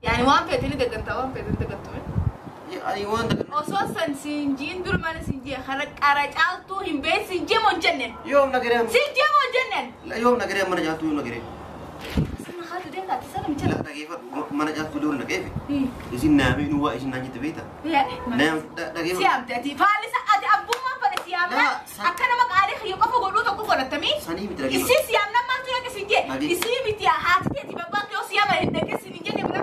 Yaani waan feete ni dagantaa waan feete ni dagattume. Ani waan dagan. Osoo san siin jiin dur mana siin jee kara qara caaltuu hin beeyin siin jee moo hin jenneen? Yoom na garee? Siin jee moo hin jenneen? Yoom na garee mana caaltuu yoom na garee? Sana haati deemtaa ati sana micha. La dhageeffadhu mana caaltuu loon dhaqeefi. Isin naamee nu waa isin naan jette beektaa? Naam dhageeffadhu. Si yaamte ati faalisa ati abbummaan fedhe si yaamna akka nama qaalii kiyya qofa godhuu tokko godhatamii. Sanii miti dhageeffadhu. Isii si yaamna maaltu dhaqe siin jee? Isii miti haati teeti babbaan kee si yaama hin dhaqe siin hin jenne bira.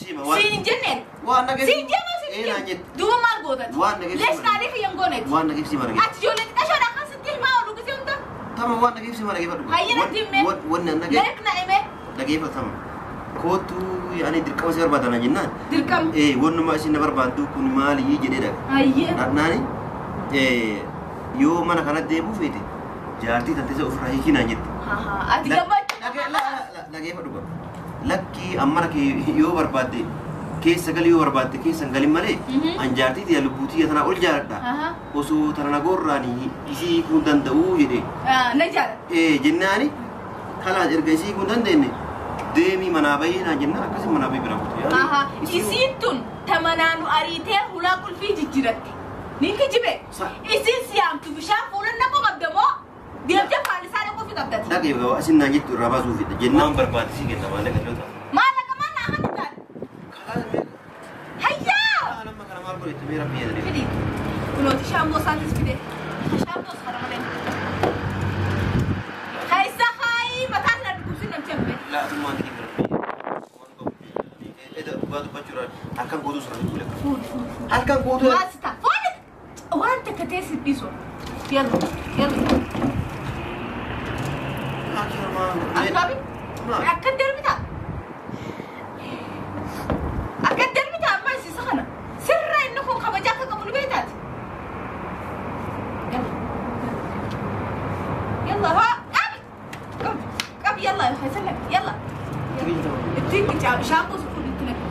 Siin hin jenneen. Waan dhageessi. Siin jee moo siin hin jenne? Duuba maal gootati? Waan dhageessi. Lees qaalii kiyya hin gooneeti. Waan dhageessi ma dhageessi. Ati ijoollee xiqqashoodha kan sitti himaa oolu gisee hunda. Tama waan dhageessi ma dhageeffadhu. Hayyina dimmee. Wanni an dhageessi. Leek na himee. Dhageeffatama. Kootu ani dirqama si barbaadana jennaan. Dirqama. Wannuma isin na barbaaddu kun maali jedhee dhaqa. Hayyee. Dhaqnaani yoo mana kana deemuu feete jaartii tante isa ofirraa hiikinaan jette. Ati gammachuu. Dhageeffadhu qaba. Lakkii ammana kee yoo barbaadde keessa galii yoo barbaadde keessa hin galin malee an jaartii tiyya lubbuu tiyya tanaa ol jaaladha. Osoo tana nagoorraan isii hiikuu hin danda'uu jedhee. Na jaaladha. Jennaani kalaas erga isii hiikuu hin dandeenye deemii manaa bahii naan jennaan akkasii manaa bahii biraa kute. Isiin tun tamanaa nu ariitee hulaa qulfii jijjiiratte. Ni kijibe. Isiin siyaamtu bishaan fuula naquu qabda moo deemtee faalisaa dhaquu fi qabdati. Dhaqee gabaa isin naan jettu irraa baasuu fidha jennaan barbaade sii kenna maallaqa illee ta'a. Maallaqa maal naa kan taate? Hayyaa! Nama kana maal godhe itti rabbi jedhanii. Fidi. Kunooti shaamboo isaatis fide. Shaamboo kana malee. Haysa hayi mataa kana dhukkubsin namti hafe. Laatummaan kee rabbi. Eda dhugaa dubbachuudhaan halkan guutuu sana fuule. Halkan guutuu. Maal si ta'a? Fuuli! Waan takka ta'e si dhiisu. Yalla yalla. Akkami? Akka darbitaa? Akka darbitaa amma isiisa kana. Sirra inni kun kabajaa akka qabu ni beektaati. Yalla. Yalla haa qabi. Qabi qabi yalla haysan yalla. Ittiin shaamboo si fuudhu itti naqi.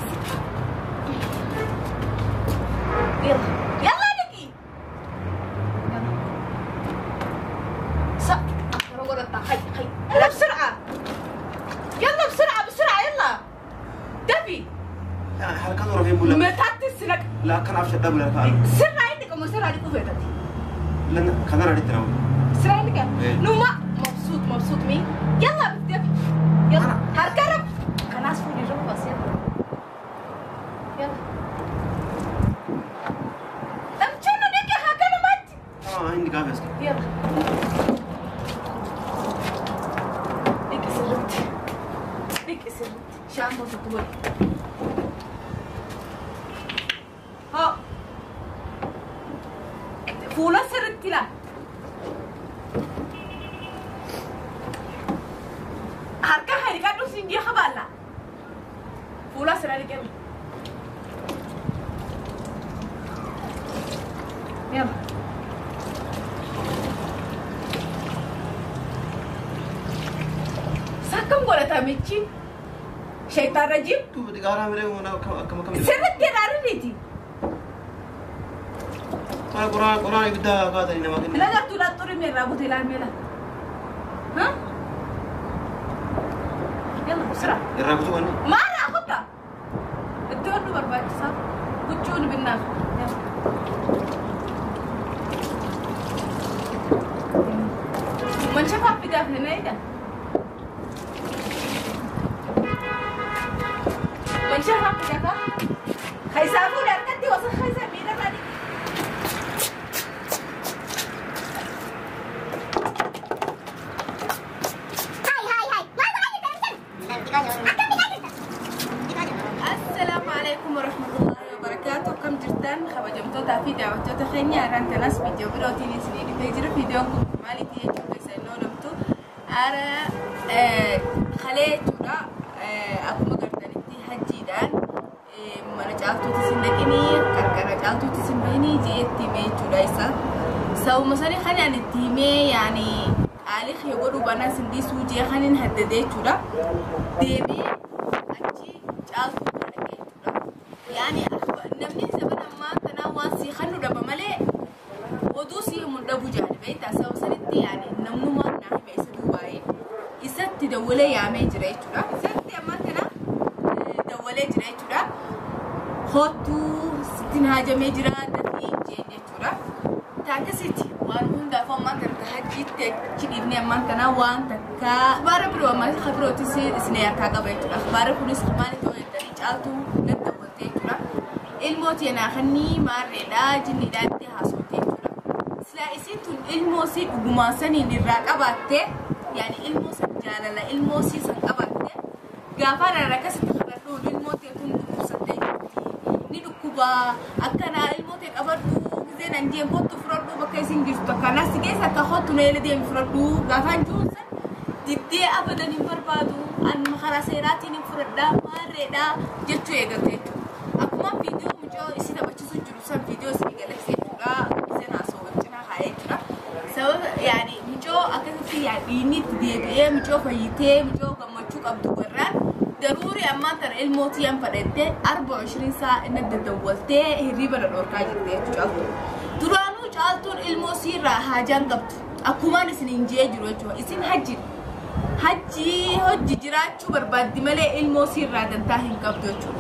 Yalla yalla naqi. Yalla. Sa akkana godhataa hay hay. يلا بسرعة يلا بسرعة بسرعة يلا دفي حركات ورا فين بولا متى السنك لا كان عفش الدبل لا سرعة عندك أم سرعة عندك وفيتك لأن كان رأيت أنا سرعة عندك نوما مبسوط مبسوط مين يلا دفي يلا هركرب كان عصفور يجرب بس يلا يلا أمشينا نيجي هكذا مات عندي قافز يلا شامبو تطول ها فولا سرتي لا هركا هركا دو سنجي خبالا فولا سرتي كم يلا ساكم ولا تامتشي شيطان رجيم تو بدي قارا مري وانا كم كم سرت العربيتي انا قران قران يبدا قادر انما لا لا لا توري ميرا ابو تلال ميلا ها يلا بسرعه الرابطو انا ما راح اخذها الدور بربع صح وتشون بالنار من شافها في داخل هنا من شافها في داخل خيسافون أركضي وصل خيسا مينا بعدي هاي هاي هاي ما السلام عليكم ورحمة الله وبركاته. كم جرتان خبجمتوتا في دعوتوتا خيني أرانت ناس فيديو بروتيني سنيني فيجر فيديو كم مالي تيجي كيسانو نمتو أرى خليتونا أكو مقرتنتي هجيدان mana caaltuuti sin dhaqinii qarqara caaltuuti sin bahinii jee itti himee jechuudha isa. Sababuma sanii kan ani itti himee yaani qaalii kiyya godhuu banaa sin dhiisuu jee kan hin haddadee jechuudha. Deemee achi caaltuu bira dhaqee jechuudha. Yaani namni zaman ammaa kanaa waan sii kan nu dhaba malee oduu sii himu dhabu jaani beektaa sababa sanitti yaani namnummaan naa hime isa duubaa'ee isatti dawwalee yaamee jira jechuudha. Isatti ammaa kana dawwalee jira jechuudha. jechuudha. Kottuu sittiin haajamee jira dafii jeen jechuudha. Taakasitti waan hundaaf ammaan kana hajjiitti achi dhiibnee ammaan kana waan takka akhbaara biroo ammaa kabirootis isin harkaa qaba jechuudha. Akhbaara kunis maali ta'uu jettanii caaltuu natti dawwattee jechuudha. Ilmoo teenaa kannii maarreedhaa jinniidhaa itti haasofte jechuudha. Silaa isiin tun ilmoo sii dhugumaan saniin irraa qabaatte yaani ilmoo san jaalala ilmoo sii san qabaatte gaafa rara akkasitti qabadhu ilmoo tee tun dhukkubsattee jirti. Ni dhukkubaa akkanaa ilmoo tee qabadhu giseen an jeen kottu fudhadhu bakka isin jirtu akkanaa si keessa akka kottu na eela deemi fudhadhu gaafaan jiruun san diddee abadan hin barbaadu an karaa seeraatiin hin fudhadhaa maarreedhaa jechuu eegalte jechuudha. Akkuma viidiyoo mucoo isii taphachiisu jiru san viidiyoo isinii galaksee jechuudha. Giseen haasawaa cinaa kaa'ee jechuudha. Sababa yaani mucoo akkasitti yaadni itti deebi'ee mucoo fayyitee mucoo gammachuu qabdu warraan daruuri ammaan tana ilmootii yan fadhattee 24 saa inni daddawwaltee hirriba na dhorkaa jirti jechuudha caaltuun. Duraanuu caaltuun ilmoo siirraa haajaan qabdu akkumaan isin hin jee jiru jechuudha. Isin hajji hajji hojii jiraachuu barbaaddi malee ilmoo siirraa dantaa hin qabdu jechuudha.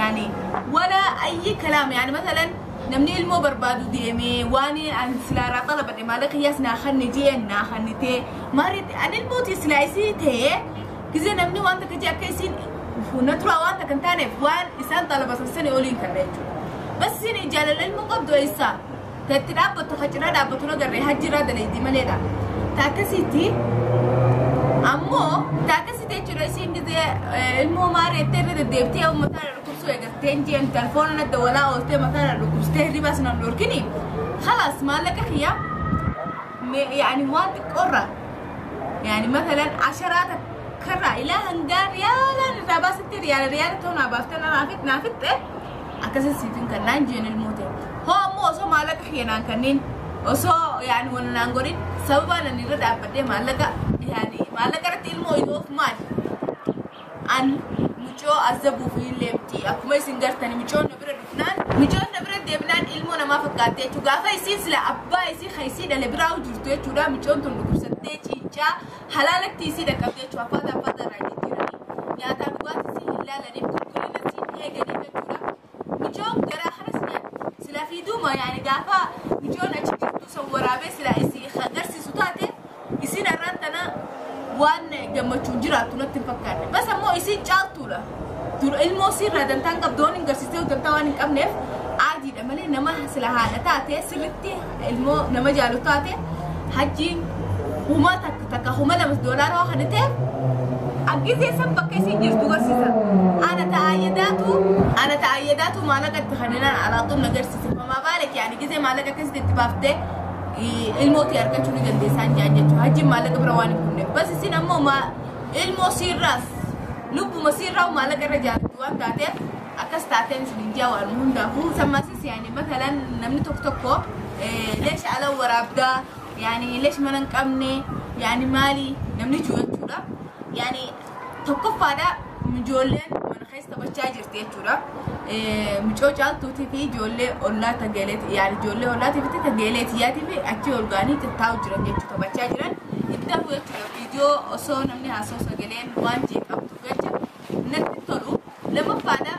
Yani wala ayyi kalaam yani masalan namni ilmoo barbaadu deemee waan an silaaraa xalabadhe maallaqa kiyyaas naa kanne jee naa kannitee maalitti an ilmootii silaa isii ta'ee gisee namni waan takka jee akka isiin fuuna turaa waan takka hin taaneef waan isaan xalabatan sani oliin kanna jechuudha. Bas isin jaalala ilmoo qabdu eessaa ta itti dhaabbattu haciraa dhaabbattu nagarree hajjiraa dalaydii maleedha. Ta akkasitti ammoo ta akkasitti jechuudha isiin gisee ilmoo maareettee irra deddeebitee uummataa irra dhukkubsuu eegaltee jeen telefoona nadda walaa ooltee mataa irra dhukkubsitee hirribaas nan dhorkini. Khalaas maallaqa kiyya yaani waan xiqqoorra yaani matalan asharaa takkarraa ilaa hangaa riyaalaan irraa baasitti riyaala riyaala ta'uu naa baaftee naa fixxe akkasii siifin kannaan jeen ilmoo ta'e. Hoo ammoo osoo maallaqa kiyya naan kanneen osoo yaani waan naan godhin sababa nan irra dhaabbadhee maallaqa yaani maallaqa irratti ilmoo idoof maali? An mucoo azabuuf illeemti akkuma isin gartani mucoon na bira dhufnaan mucoon na bira deemnaan ilmoo namaa fakkaatte jechuudha. Gaafa isiin sila abbaa isii haisii dhale biraa jirtu jechuudha. Mucoon tun dhukkubsattee ciincaa halaalatti isii dhaqqabde jechuudha. Affaata affaata irraa jijjiiranii nyaataa dhugaatii isii hin laalaniif qulqullina isii hin eeganiif jechuudha. Mucoon garaa kanas nyaatti sila fiiduma yaani gaafa mucoon achi jirtu san waraabee sila isii agarsiisu taate isiin har'aan tana waan gammachuun jiraattu natti hin fakkaanne. Bas ammoo isiin caaltuudha. Dur ilmoo siirraa dantaan qabdu waan hin garsiisee dantaa waan hin qabneef aadiidha malee nama sila haadha taate sirritti ilmoo nama jaalatu taate hajjiin huma takka takka huma lama doolaara waa kana ta'e aggisee san bakka isiin jirtu garsiisa. Ana ta'ayyadaatu maallaqa itti kanneenaan alaatuun na garsiise. Mamaa baalek yaani gisee maallaqa akkasitti itti baaftee ilmootii argachuu ni dandeessaan jaan jechuudha. Hajjiin maallaqa bira waan hin kunne. Bas isin ammoo ilmoo siirraas lubbuma siirraa maallaqa irra jaallattu waan taateef akkas taateen isin hin jaa waan hundaafuu. Sammasis yaani matalan namni tokko tokko leesha ala waraabdaa yaani leesh mana hin qabne yaani maali namni jiru jechuudha. Yaani tokkoffaadha ijoolleen mana keessa taphachaa jirti jechuudha. Mucoo caaltuutii fi ijoollee ollaa tagaleeti yaani ijoollee ollaatii fi tagaleeti yaatii fi achi ol ga'anii tattaa'u jiran jechuudha taphachaa jiran. Itti hafu jechuudha viidiyoo osoo namni haasoo sagaleen waan jeeqamtuuf jecha natti tolu. Lammaffaadha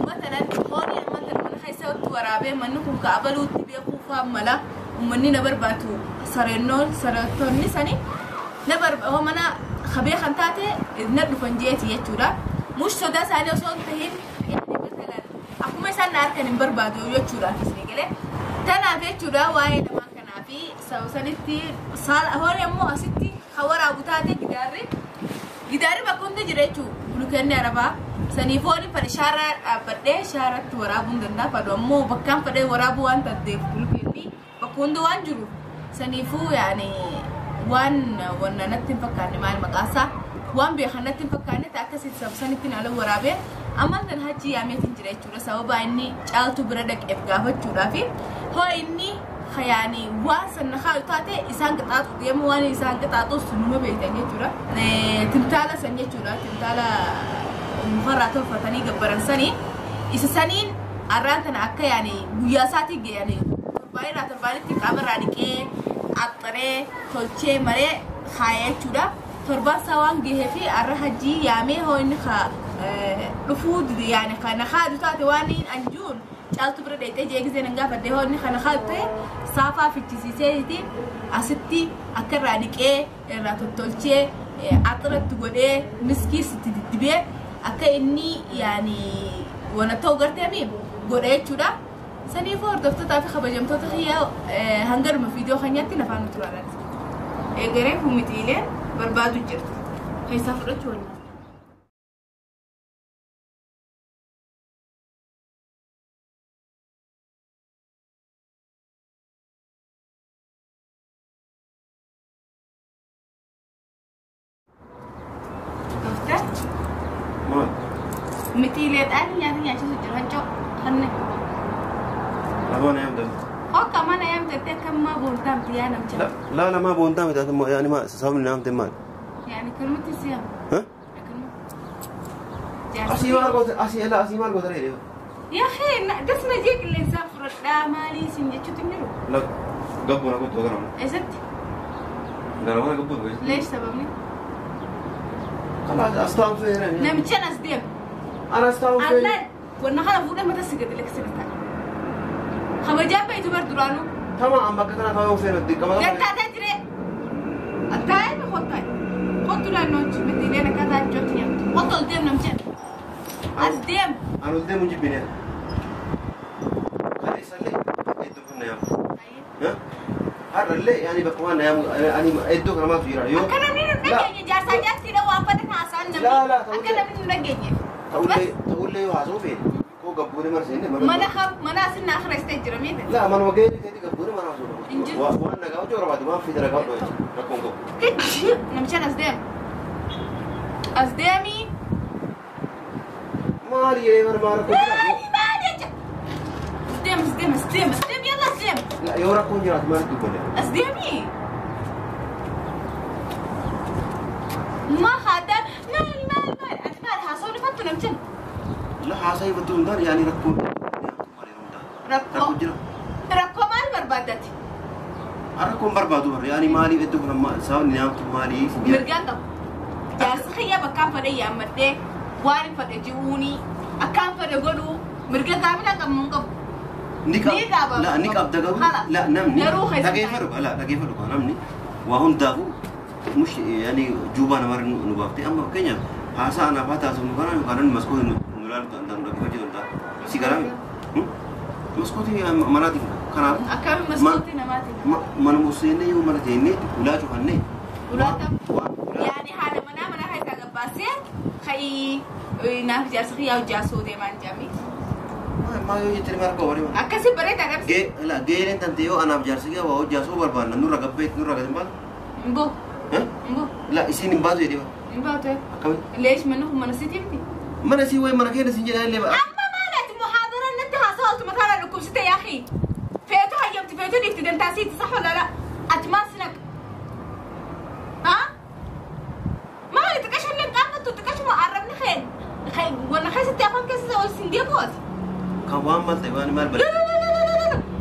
matalan horii matalan mana keessatti waraabee manni kun ka'abaluutti beekuu fa'aa mala uummanni na barbaadu sarennoon sarettonni sani na barbaadu mana kabee kan taate na dhufan jeeti jechuudha. Mush sodaa isaanii osoo hin tahin yaani matalan akkuma isaan na harkan hin barbaadu jechuudha isin galee. Tanaaf jechuudha waa'ee lamaan kanaa fi sababa sanitti horii ammoo asitti kan waraabu taate gidaarri bakka hunda jira jechuudha. Bulukenni arabaa saniif horii fadhe shaaraa dhaabbadhee shaaratti waraabuu hin danda'a fadhu ammoo bakkaan fadhee waraabuu waan taateef bulukenni bakka hunda waan jiru saniifuu yaani waan wanna natti hin fakkaanne maal maqaasaa waan beekan natti hin fakkaanne akkasitti sababa sanitti ala waraabee ammaan tan hajji yaameetiin jira jechuudha. Sababa inni caaltuu bira dhaqeef gaafachuudhaaf hoo inni yaani waan sana haalu taate isaan qixaaxu deemu waan isaan qixaaxus numa beektan jechuudha. Timtaala san jechuudha. Timtaala mukarraa tolfatanii gabbaran sanii isa saniin arraan tana akka yaani guyyaa isaatii yaani torbaanirraa torbaanitti qaamarraa dhiqee axxaree tolchee maree kaayee jechuudha. Torbaan isaa waan gahee fi arra hajjii yaamee hoo inni Dhufuu dide yaani kana haadu taate waan anjuun caaltu bira dheeyxee jee gisee nan gaafadhe hoonni kana haadu ta'e saafaa fichisiiseeti asitti akka irraa dhiqee irraa tottolchee axiratti godhee miskiis itti diddibee akka inni yaani wana ta'u garteemi godhe jechuudha. Saniifuu hordoftootaa fi kabajamtoota kiyyaa hangaruma viidiyoo keenyatti nafaan nu turaalaan. Eegaree mitiileen barbaadu jirti. Keessaa fudhachuu waliin. Doftar Maal? mitiileedhaan nyaata nyaachisu jira hancoo kanne. Lafoo na yaamte. Hokka mana yaamtetti akka ammaa boontaamti yaa namcha. Laa lamaa boontaa miti ati yaani maa sababni na yaamte maal? Yaani akkanumatti si yaama. Ha? Akkanumatti. Asii maal goota asii elaa asii maal goota reedee? Yaa khee dasna jee qilleensaa fudhadhaa maalii isin jechuutu hin jiru. La gabboo na kottu gara mana. Eessatti? Gara mana gabboo na Leesh sababni? Kalaas as taa'uun feene. Namichaan as deema. Ana as taa'uun feene. Allaan wanna kana fuudhee mata si gadi lakkisee ta'a. Kabajaa baay'eetu bar duraanuu. Tama an bakka kana taa'uun feene dirqama. Gattaataa jiree. Attaa'ee mi kottaa? Kottu naannoo mitiileen akkaataa achooti nyaattu. Kottu ol deem namichaan. As deem. An ol deemu jibbine. Kana isallee iddoo kana yaamu. Har'allee yaani bakka waan na yaamu ani iddoo kana maaltu jira yoo. Akka namni nu dhageenye jaarsaa jaartiidha waan fedhan haasa'an namni. Laa, laa, Akka namni nu dhageenye. Ta'ullee ta'ullee yoo haasa'u feene koo gabbuune mana seenne Mana kam mana asin na akhireessitee jira miidha. Laa manuma gahee ta'eeti gabbuune mana haasa'u. Hin jiru. Waan nagaa hojii barbaade waan fide nagaa hojii rakkoon qabu. Kichi namichaan as deem. As deemii. Maali jedhee mana maal rakkoon jiraatu? Maali maali jecha. As deem as deem as deem as deem yalla as deem. Laa yoo rakkoon jiraatu maalitti dubbanne? As deemii. Ma haadha maali maali maali ati maali haasa'uu dhifattu namichaan. La haasaa ifattuu hin taane yaani rakkoon maali yeroo hundaa. Rakkoo. Rakkoon jira. Rakkoo maal barbaaddati? Rakkoon barbaadu barra yaani maaliif iddoo kana sababni nyaamtu maalii sin jedha. Mirgaan qabu. Jaarsi kiyya bakkaan fedhe yaammadhee waan hin fedhe ji'uunii akkaan fedhe godhuu mirga gaafila qabmu hin qabu. Ni Ni qaba. La ni qabda garuu Hala. la namni Garuu keessa dhageeffadhu la dhageeffadhu kaa namni waa hundaafuu mush yaani juubaa namarra nu baaftee amma fakkeenyaaf haasaa anaaf haa taasifnu kana yookaan namni maskootii nu ilaalu ta'an nu dhaggeeffachuu danda'a. Si garaami? Maskootii manaatiin kanaafuu Akkami maskootii namaatiin. Manuma seennee yoo mana teennee ulaa cufannee. Ulaa tam. Waan ulaa Yaani haadha manaa mana keessaa gabbaasee ka'ii naaf jaarsi kiyyaa hojjaasuu deemaan jaami. Maa yoo jettee maal rakkoo baree Akkasi bareedaa qabsi. Gee la geereen tante yoo anaaf jaarsi kiyyaa waa hojjaasuu barbaanna nurra gabbee nurra gadi baatu. Mboo mboo La isiin hin baatu jedhee hin baatu. Akkamitti? Leesh manni kun mana sitii miti. Mana sii wayi mana keenya siin jedhaa illee ba'a. Amma maalaati muhaadara natti haasaa oltu mataarraa dhukkubsite yaa akhi. Feetu hayyamti feetu dhiifti dantaa siiti sax wala la. Ati maal si naqa? Haa? Maali xiqqasho illee hin qaanfattu xiqqashuma arrabni keen. Wanna keessatti afaan keessa ol siin deebi'ooti. Kan waan maal ta'e waan maal balleesse.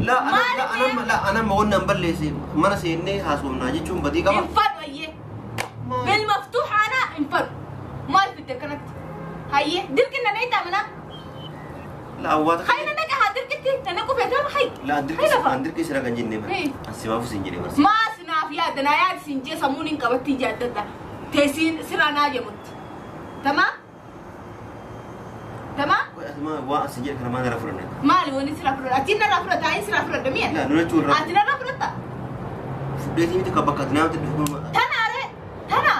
La Maali la anam la anam wanni an balleesse mana seennee haasofnaa jechuun badii qaba. Hin fadhu ayyee. بالمفتوح انا انفر ما في كانت هي درك ان انا تعملها La waa takka. خلينا نجا درك انت نكو في دم حي La an dirqii sira kan jennee bara. Hey. Asimaafus hin jedhee barsi. ما سناف يا دنا يا سنجي سمونين قبتي جادتا تسين سرانا يموت تمام تمام Asuma waa asin jedhe kana maal irraa fudhanne? مالي وني سرا فرد اتينا رافرد اي سرا فرد مين La nuna jechuun irraa اتينا رافرد fudheetii miti kan bakka ati naamti dhufu. تنا ري تنا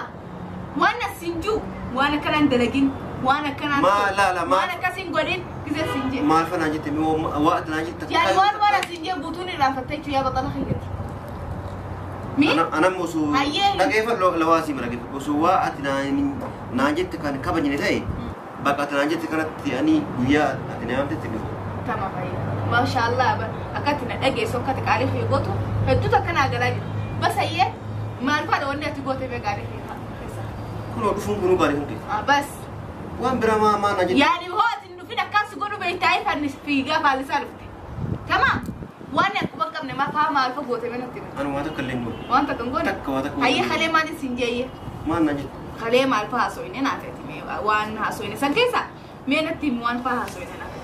وانا سنجو وانا كان دلقين وانا كان ما- لا- لا، ما- وانا كاسين قولين كذا سنجي Maal fa naan jette waa ati naan jette. يعني وان وانا سنجي بوتوني رافتي يا بطل خيتي مين Anam osoo Hayyee. dhageeffadhu lawaasii mara dhageeffadhu osoo waa ati naan jette kan kabajne ta'e bakka ati naan jette kanatti ani guyyaa ati na yaamtetti dhufu. تمام أيوة. ما شاء الله أكلت ندقي سكت قاري في قطو هدوتا كان أقرأ بس هي ما أعرف هذا وين تقوتي بقاري فيها Kunoo dhufuun kunuu gaarii kun keessa. آه بس Waan biraa maa maa naan jette. يعني هو إنه فينا كاس يقولوا بيتعرف أن في جاب على سالفتي تمام وانا بقى من ما فاهم عارفة قوتي من التمام Ani waa takka illee hin goone. وانت كنقول Takka waa takka. هي خليه ما نسنجيه Maal naan jette. خليه ما عارفة أسوي أنا أعطيتي ميو waan haasoyne san keessa mee natti himi waan faa haasoyne natti.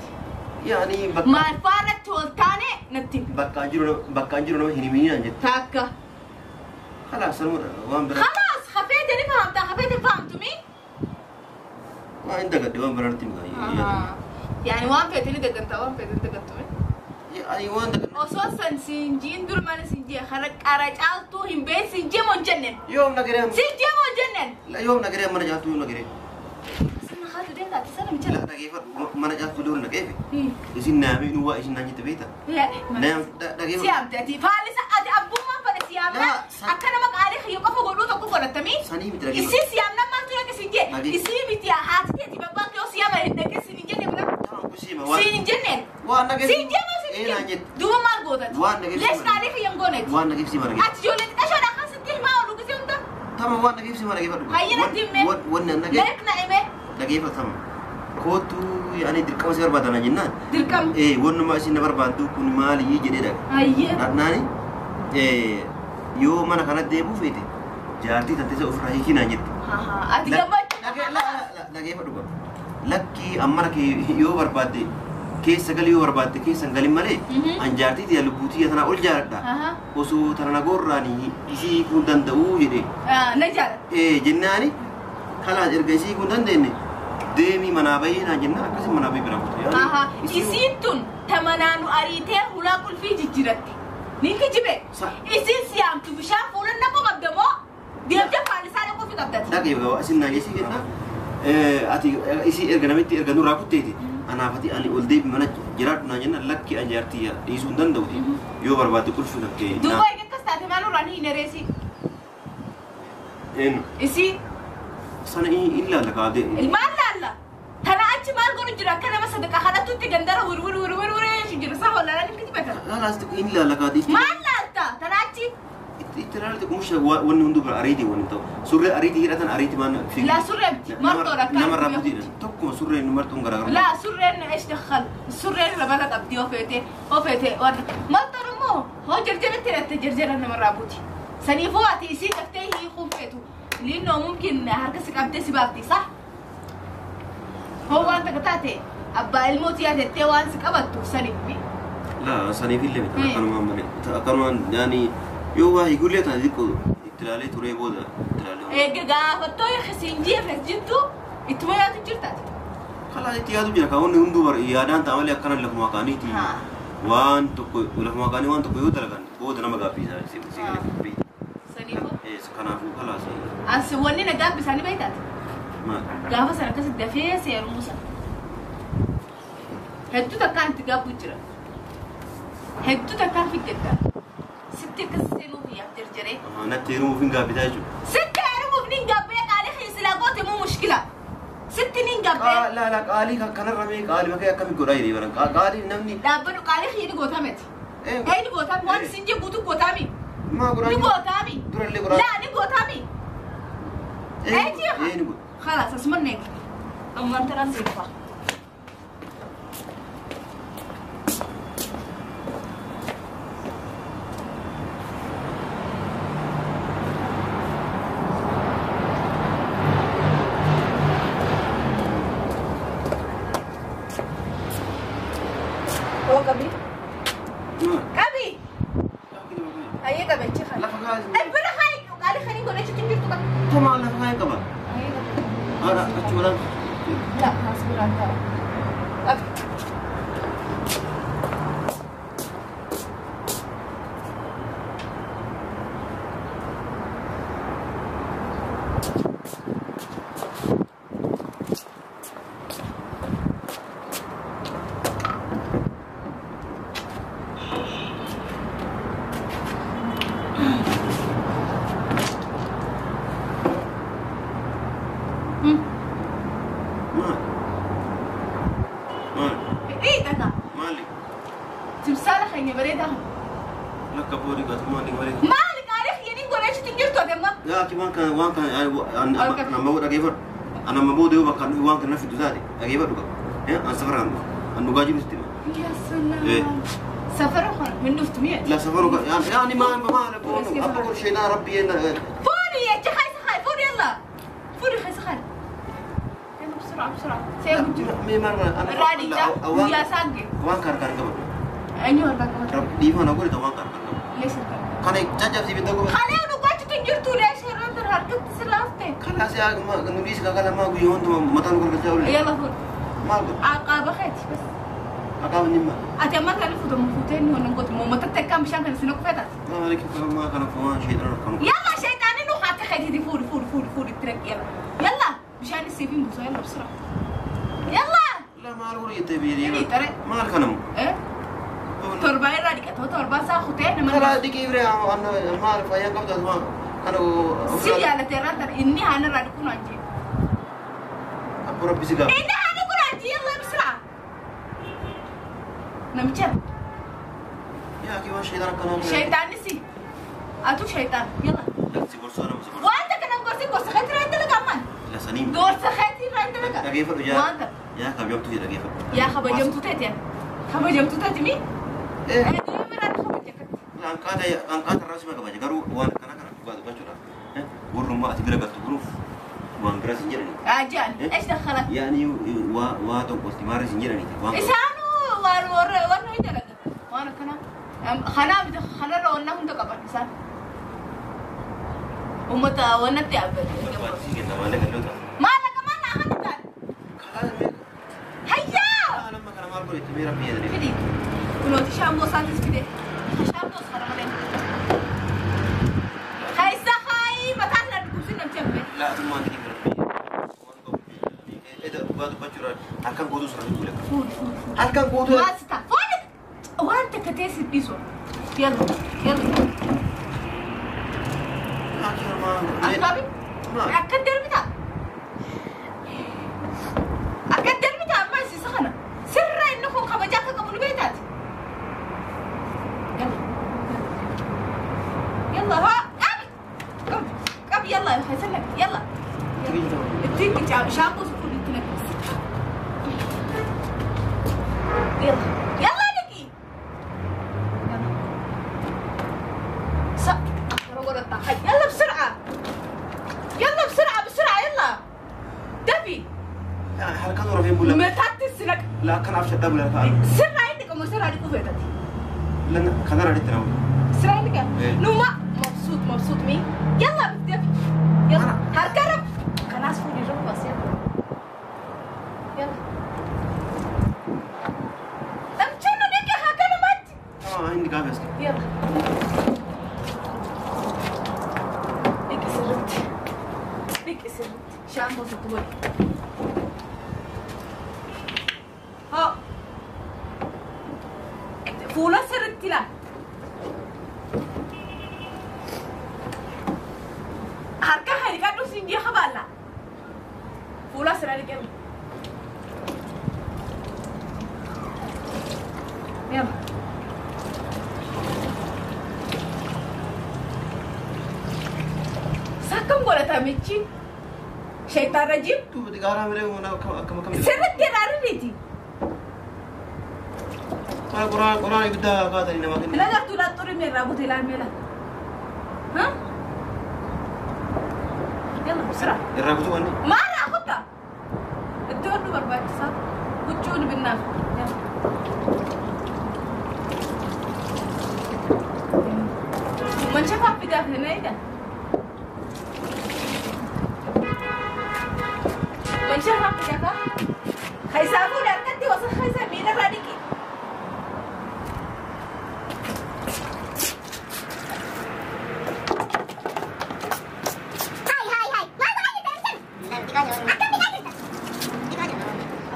Yaani bakka Maal faa irratti wal taane natti himi. Bakka an jiru nama hin himinii naan jette. Takka. Khalaas sanuma waan biraa. Khalaas hafeete ni fahamta hafeete fahamtumi. Waan hin dagadde waan biraa natti himi. Yaani waan feete ni dagantaa waan feete ni dagantumi. Ani waan dagadde. Osoo san siinjiin dur mana siinjii hara qara caaltuu hin beeyin siinjii moo hin jenneen. Yoom na garee. Siinjii moo hin jenneen. Yoom na garee mana caaltuu yoom na garee. Sana haatu deemtaa sana micha. La dhageeffadhu mana caaltuu loon dhaqeefe. Isin naamee nu waa isin naan jette beektaa? Naam dhageeffadhu. Si amte ati faalisa ati abbummaan fedhe si amna akka nama qaalii kiyya qofa godhuu tokko godhatamii. Sanii miti dhageeffadhu. Isii si amna maaltu dhaqe siin jee. Isii miti haati teeti babbaan kee si ama hin dhaqe siin hin jenne bira. Siin hin jenneen. Waan dhageessi. Siin jee moo siin hin jenne. Duuba maal gootati? Waan dhageessi. Lees qaalii kiyya hin gooneeti. Waan dhageessi ma dhageessi. Ati ijoollee xiqqashoodha kan sitti himaa oolu gisee hunda. Tama waan dhageessi ma dhageeffadhu. Hayyina dimmee. Wanni an dhageessi. Leek na himee. Dhageeffatama. Kootu ani dirqama si barbaadan jennaan. Dirqama. Wannuma isin na barbaaddu kun maali jedhee dhaqa. Hayyee. Dhaqnaani yoo mana kana deebuu feete jaartii tantee ofirraa hiikinaan jette. Ati gammachuu. Dhageeffadhu qaba. Lakkii ammana kee yoo barbaadde keessa galii yoo barbaadde keessa hin galin malee an jaartii tiyya lubbuu tiyya tanaa ol jaaladha. Osoo tana nagoorraan isii hiikuu hin danda'uu jedhee. Na jaaladha. Jennaani kalaas erga isii hiikuu hin dandeenye deemii manaa bahee naan jennaan akkasii manaa bahee biraa kutte. Isiin tun tamanaanu ariitee hulaa qulfii jijjiiratte. Ni kijibe. Isiin siyaamtu bishaan fuula naquu qabda moo deemtee faalisaa naquu fi qabdati. Dhaqee isin naan isii kennaa ati isii erga namitti erga nurraa kutteeti. Anaaf ati ani ol deebi mana jiraadhu naan jennaan lakki an jaartii dhiisuu hin danda'uti. Yoo barbaadde qulfii kan kee. Duuba eega akkas taate maal nurraan hin ereesi? Eenyu? Isii. Sana ilaalla kaadee. Maal laalla? Tana achi maal godhu jira akka nama sadaqaa kadhatutti gandara wirwir wirwir wirwir jira saa wallaalaa ni kitibata. Laalaas ilaalla kaadee. Maal laalta? Tana achi. Itti ilaalte kumusha wanni hunduu bira ariitii wanni ta'u. Surree ariitii hidhatan ariitii maan fiigee. Laa surree miti martoodha akka. Namarraa butiidha. Tokkuma surreen martuun garaagarummaa. Laa surreen eesh dakhal surreen rabala qabdi ofeete ofeete warra martoon immoo hoo jarjaratti hidhatte jarjara namarraa buti. Saniifuu ati isii daftee hiikuun feetu. لأنه ممكن هركسك أبدي سبابتي صح؟ هو أنت قطعتي أبا الموت يا تتي وانسك أبدتو سنيفي. لا سنيفي اللي بتاع كانوا ما كانوا يعني يو يقول لي تهذيكو تلالي توري بودا تلالي. إيه قافتو يا خسين جيف جنتو إتويا تجرتات. خلاص إتيادو جرا كون هندو بر يادان تعمل أكنا لك مكاني تي. وان تكو لك مكاني وان تكو يودر كان بودا نما قابي سي سي سي. سنيفو. إيه كنافو خلاص. As wanni na gaabbisaanii beektaati? Gaafa sana akkasitti dafee seerumuu sana. Hedduu takkaan itti gaabbu jira. Hedduu takkaan figgadda. Sitti akkas seenuuf yaaf jarjaree. Natti heerumuuf hin gaabbitaa jechuudha. Sitti heerumuuf ni gaabbee qaalii xiisilaa goote muu mushkila. Sitti ni gaabbee. Laa laa qaalii kanarra mee qaalii makee akkamii godhaa jedhee baran qaalii namni. Dhaabbadhu qaalii xiyyi ni gootaa miti. Ee ni gootaa waan isin jee guutuu gootaami. Maa godhaa? Ni gootaami. Durallee godhaa. Laa ni gootaami. ايه خلاص اسمنك اما انت راسك هو قبي قبي هيا قبي تشخ لا خلاص ابنا خاي قال خليني نقول ايش تنجر تقول طبعا لا خاي قبل انا اتشورا لا خلاص برا أنا ما بودي وبكر وان كان في دوزاري أجيبه دوكا أنا سفر عنده أنا قاعد يستمع يا سلام سفر من نفط مية لا سفر يعني ما أبغى شيء لا ربي أنا فوري يا خاي سخاي فوري يلا فوري خاي سخاي Mee maal kana? Irraa dhiqaa guyyaa isaan gee. Waan kana kan qabu. Eenyu harkaa qabata? Dhiifama na godhita waan kana kan qabu. Lees harkaa. Kana caccabsii bitta goba. Kalee dhugaachuutu hin jirtu lees irraan tara harkatti si laafte. Kalaas yaa nu dhiisi kakala maa guyyaa hunduma mataan nu gargalchaa oolle. Yalla fuudh. Maal godhu? Aqaaba keeti bas. Aqaaba ni maal? Ati amma kana fuutamu fuutee inni wannan gootu moomatatti akkaan bishaan kana sina kufeetaati. Maal maa kana waan sheexana kan. Yalla sheexaani nu harka keetiiti fuudhi fuudhi fuudhi fuudhi itti naqi yalla. Yalla bishaan siif hin buusa yalla bisira. Yalla. La maal godhu jettee biyya Tare. Maal kanamu? Torbaan irraa dhiqata torbaan isaa kutee nama. Karaa dhiqii biree maal fayyaan qabdu asuma kana. Si jaalate irraa tara inni haana irraa dhiquu naan jee. Abbo Rabbi si gaafa. Inni haana dhiquu naan jee yalla bisira. Namicha. Yaa kii waan sheexana akkanaa. Sheexaanni si. Atu sheexaan yalla. Si gorsoo nama si gorsoo. Wanta kana gorsi gorsa keetii irraa dalagaa ammaan. La saniin. Gorsa keetii irraa dalagaa. Dhageeffadhu yaa. Wanta. Yaa kabajamtuu dhageeffadhu. Yaa kabajamtuu teeti yaa. Kabajamtuu teeti mi? Anqaata irraa sima kabaja garuu waan akkana kana dhugaa dubbachuudhaaf warrummaa ati bira galtu kunuuf waan biras hin jedhani. Ajaan, eesh dakhala. Yaani waa tokkosti maarris hin jedhani. Isaanuu waan warra waan hin dalaga. Waan akkana kanaa miti kanarra wanna hunda qaban isaan. Uummata wannatti yaabbate. Maallaqa maal naa kan taate? Hayyaa! Nama kana maal godhe itti rabbi jedhani. Fidi. Kunooti shaamboo isaatis fide. Shaamboo kana malee. Haysa hayi mataa sana dhukkubsin namti hafe. Laatummaan kee rabbi. Eda dhugaa dubbachuudhaan halkan guutuu sana fuule. Fuudhi fuudhi fuudhi. Halkan guutuu. Maal si ta'a? Fuudhi! Waan takka ta'e si dhiisu. Yalla yalla. Akkami? Akkan darbitaa? Akkan darbitaa amma isa kana. Sirra inni kun kabajaa akka qabu ni beektaati. Yalla. Yalla haa qabi. Qabi qabi yalla haysannak yalla. Ittiin shaampuu si fuudhi itti naqi. Yalla yalla naqi. Yalla. Sa akkana godhatta. Yalla بسرعة. يلا بسرعة بسرعة يلا. دفي. Halkan rafee bulla. متى السنك؟ La kan afshaddaa bulla fa'a. سرعة عندك أم سرعة عندك وفيتك. Lan kanarra itti raawwatu. سرعة عندك. نوما مبسوط مبسوط مين؟ يلا دفي. يلا هركرب. خلاص فولي رب بس يلا. يلا. أمشينا نيجي هكذا مات. آه عندي قهوة بس. يلا. نيجي سرت. نيجي سرت. شامبو ستولي. ها. Fuula sirriitti ilaali. Harka harkadhu siin jee kabaalla. Fuula sirriitti kennu. Yalla. Sakkam godhata michi. Shaytaan rajiim. Duuba gaaraa malee akkam akkam. Sirriitti ilaaluuniti. Qoraan qoraan ibidda kaatanii namaa kennu. Lagartuu laxxurii meerraa buute ilaal meela. Yalla بسرعة. Irraa kutuu wanni. Maal kutta? Iddoo nu barbaachisaa. Huccuu nu binnaaf. Man shafaa fidaaf hin eega. Man shafaa fidaaf. Khaysaa fuudhe harkatti wasa khaysaa miila irraa dhiqi.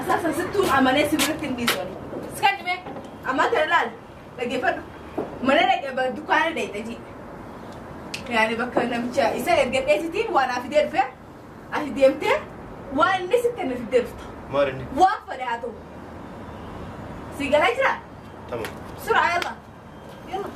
Asaasan sittuun amanee si biratti hin dhiisu. Iskaan dhimee ammaa tana laal dhaggeeffadhu. Mana dhaqee dukkaana dhaqxe jii. Yaani bakka namicha isa erga dheessitiin waan afidee dhufe ati deemtee waan inni sitti na fidee dhufta. Maal inni? Waan fedhe haa ta'u. Si galaa jira? Tamam. Sur'aa yalla. Yalla.